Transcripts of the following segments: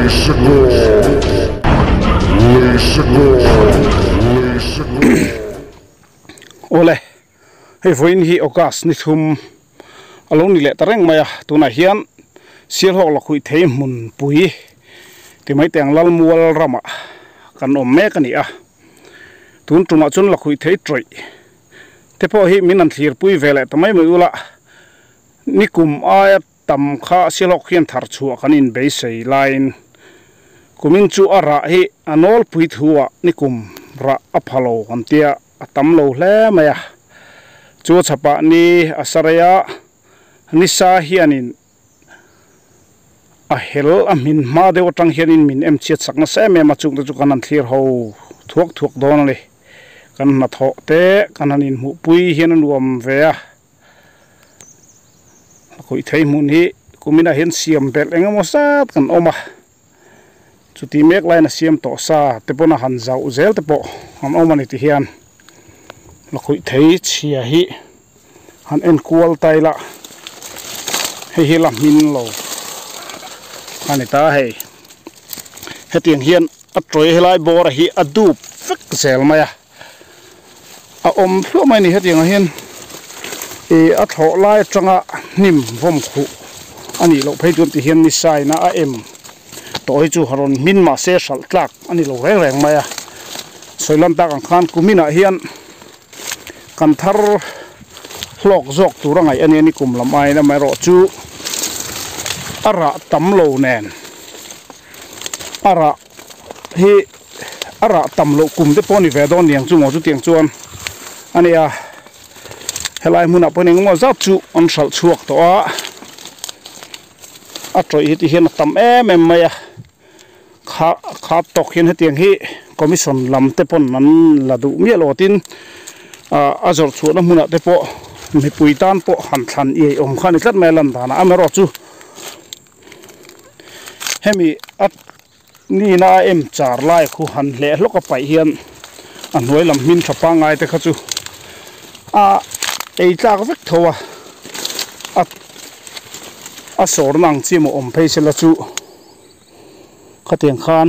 Awle, hei vawiin hi August ni thum a lo ni leh ta reng mai a, tunah hian Sialhawk lakhuih thei hmunpui ti mai teh ang Lalmual ramah kan awm mek a ni a, tun tumah chuan lakhuih thei tawih te pawh hi min han thlirpui ve leh ta mai mai ula, nikum aia tam kha Sialhawk hian thar chhuah kan inbeisei laiin kumin chu a rah hi a nawlpui thu ah nikum rah a pha lo kan tia a tam lo hle mai a. Chu a chhapah ni a sa rei a, nisa hianin a hel a hmin hma deuh atang hianin min em chhiat sak nasa em em a, chungte chu kan han thlir ho thuak thuak dawn a ni. Kan hnathawh te kan han inhmuhpui hian a nuam ve a. A khawih thei hmun hi kuminah hian siam belh eng emaw zat kan awm a, chuti mek laiin a siam tawh sa te pawn a han zauh zel te pawh an awm a ni ti hian la khawih thei chhia hi han en kual ta ila hei hi la hmin lo a ni ta hei hetiang hian a tawih helai bawr hi a dup vek zel mai a. A awm hluah mai a ni hetiang ah hian ih a thlawh lai atanga hnim vawm khuh a nih loh phei chuan tihian ni sign a a em tawh hi chu a rawn hmin mahse hralh tlak a ni lo reng reng mai a sawi lan tak ang khan kumin ah hian kan thar hlawk zawk tur a ngaih a nia ni kum lam aiin amaherawhchu a rah tam lo nen a rah hi a rah tam loh kum te pawh a ni ve dawn niang chu maw chutiang chuan a nia helai hmunah pawh engemaw zat chu an hralh chhuak tawh a a tawih hi ti hian a tam em em mai a kha kha tawk hian hetiang hi commission lam te pawn an la duh miah lo tin ah a zawrh chhuahna hmunah te pawh mipui tan pawh han thlan iai awm kha a ni tlat mai a lan danah amaherawhchu. Hemi a nina a em char lai khu han hleh hlawk a paih hian a hnuai lam hmin tha pangngai te kha chu a ei tlak vek tho a a a sawrna ang chi emaw awm phei sela chu khatiang khan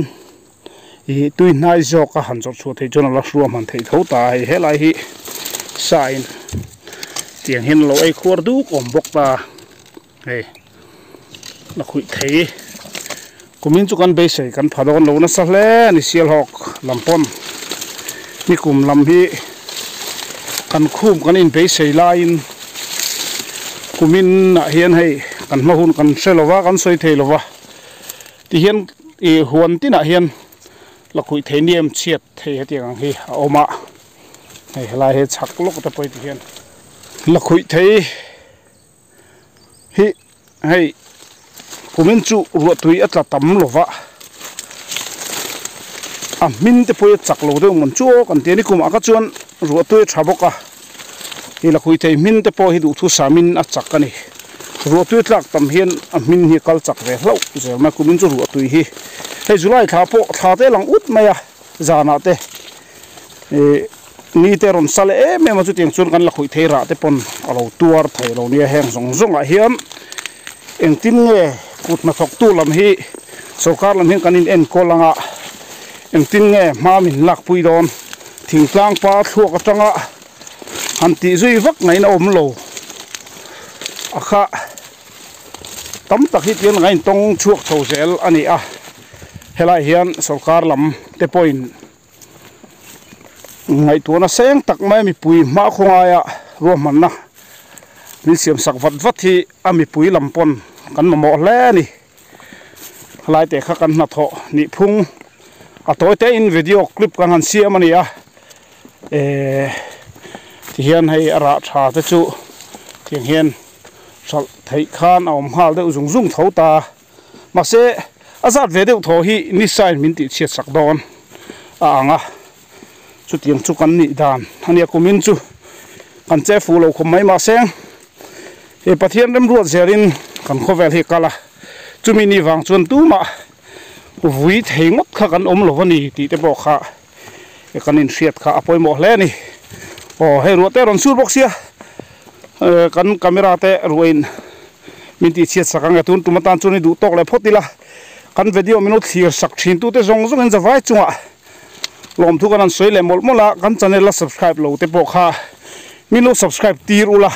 ih tui hnai zawk a han zawrh chhuah theih chuan a la hruam han theih tho ta a hei helai hi sa in tiang hian a lo ei khuar duk awm bawk ta. Hei la khuih thei kumin chu kan beisei kan pha dawn lo nasa hle a ni Sialhawk lam pawn nikum lam hi kan khum kan inbeisei laiin kumin ah hian hei kan hma hun kan hre lo va kan sawi thei lo va tihian ih huan tinah hian la khuih thei niam chhiat thei hetiang ang hi a awm a hei helai hi chhak lawk te pawh hi tihian la khuih thei. Hi hei kumin chu ruah tui a tla tam lo va a hmin te pawh hi a chak lo deuh mawn chu aw kan ti a ni kumah kha chuan ruah tui a tha bawk a ih lakhui thei hmin te pawh hi duhthu samin a chak a ni ruah tui tlak tam hian a hmin hi a kal chak ve hlauh zel mai kumin chu ruah tui hi hei July thla pawh thla te a lang ut mai a zanah te ih. Ni te rawn sa leh em em a chutiang chuan kan la khuih thei rah te pawn a lo tuar thei lo nia heng zawng zawng ah hian engtin nge kut hnathawk tu lam hi sorkar lam hian kan in enkawl anga engtin nge hma min lak pui dawn thingtlang pa thluak atanga han tih zui vak ngaihna awm lo a kha tam tak hi tiang a intawng chhuak chho zel a ni a helai hian sorkar lam te pawhin. Ngaihtuahna seng tak mai mipui hma khawngaia ruahmanna min siam sak vat vat hi a mipui lam pawn kan mamawh hle a ni. Helai te kha kan hnathawh nih phung a tawi te in video clip kan han siam a ni a ehh tihian hei a rah tha te chu tiang hian hralh theih khan a awm nghal deuh zung zung tho ta. Mahse, a zat ve deuh thaw hi ni sign min tih chhiat sak dawn a ang a, chutiang chu kan nih dan a nia kumin chu kan che fuh lo khawp mai mahse he Pathian remruat zelin kan khawvel hi a kal a, chumi ni vang chuan tumah vui thei ngawt kha kan awm lo a ni tih te pawh kha kan inhriat kha a pawimawh hle a ni. Aw hei ruah te rawn sur bawk sia kan camera te ruahin. Min tih chhiat sak ang e, tun tum atan chuan i duh tawk leh phawt ila. Kan video min lo thlir sak thin tute zawng zawng in zavai chungah lawmthu kan han sawi leh mawlh mawlh a, kan channel la subscribe lo te pawh kha min lo subscribe tir ula,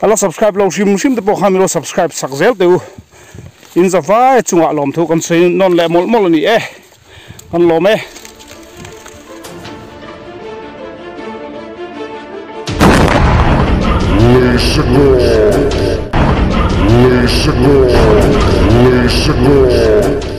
a la subscribe lo hrim hrim te pawh kha min lo subscribe sak zel teh u, in zavai chungah lawmthu kan sawi nawn leh mawlh mawlh a ni e, kan lawm e. Lei Lei.